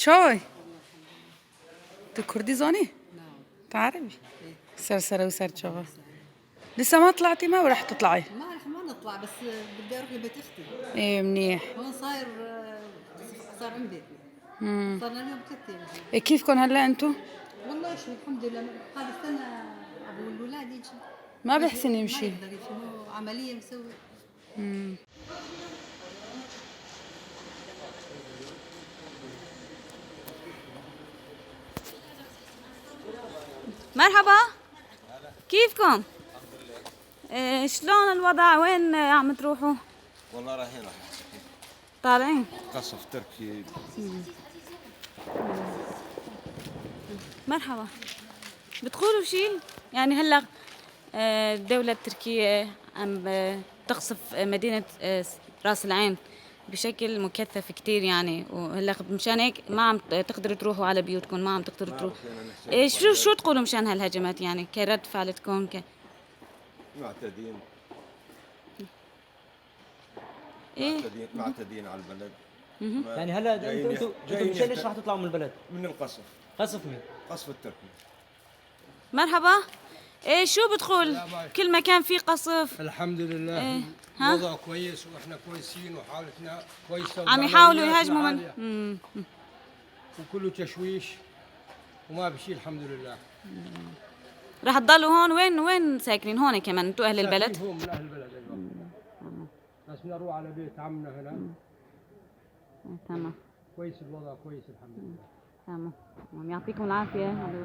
تشوي تو كردي زوني؟ نعم. تعرفي سرسرة وسرشوة. لسه ما طلعتي؟ ما رح تطلعي؟ ما رح ما نطلع، بس بدي اروح لبيت اختي. ايه منيح. هون صاير، صار عند بيتنا. صار لنا اليوم 3 ايام. إيه كيفكم هلا انتو؟ والله شو، الحمد لله. قال استنى ابو الاولاد يجي. ما بحسن يمشي. ما يقدر يمشي، هو عمليه مسوي. مرحبا، كيفكم؟ إيه شلون الوضع؟ وين عم تروحوا؟ والله رايحين راح طالعين. قصف تركي. مرحبا، بتقولوا شيء؟ يعني هلا الدولة التركية عم تقصف مدينة راس العين بشكل مكثف كتير يعني، وهلا مشان هيك ما عم تقدروا تروحوا على بيوتكم، ما عم تقدروا تروحوا. إيه شو تقولوا مشان هالهجمات يعني كرد فعلتكم معتدين. إيه؟ معتدين على البلد. يعني هلا جايين انتم جايين مشان ليش رح تطلعوا من البلد؟ من القصف. قصف مين؟ قصف التركي. مرحبا، ايه شو بتقول؟ كل مكان في قصف. الحمد لله. إيه، ها؟ الوضع كويس واحنا كويسين وحالتنا كويسه. عم يحاولوا ومعنوياتنا يهاجموا من عالية. وكله تشويش وما بشي، الحمد لله. رح تضلوا هون؟ وين ساكنين هون كمان؟ انتوا اهل البلد؟ ساكنين هون من اهل البلد، ايوه، بس بدنا نروح على بيت عمنا هنا. تمام. كويس، الوضع كويس الحمد لله. تمام، يعطيكم العافية.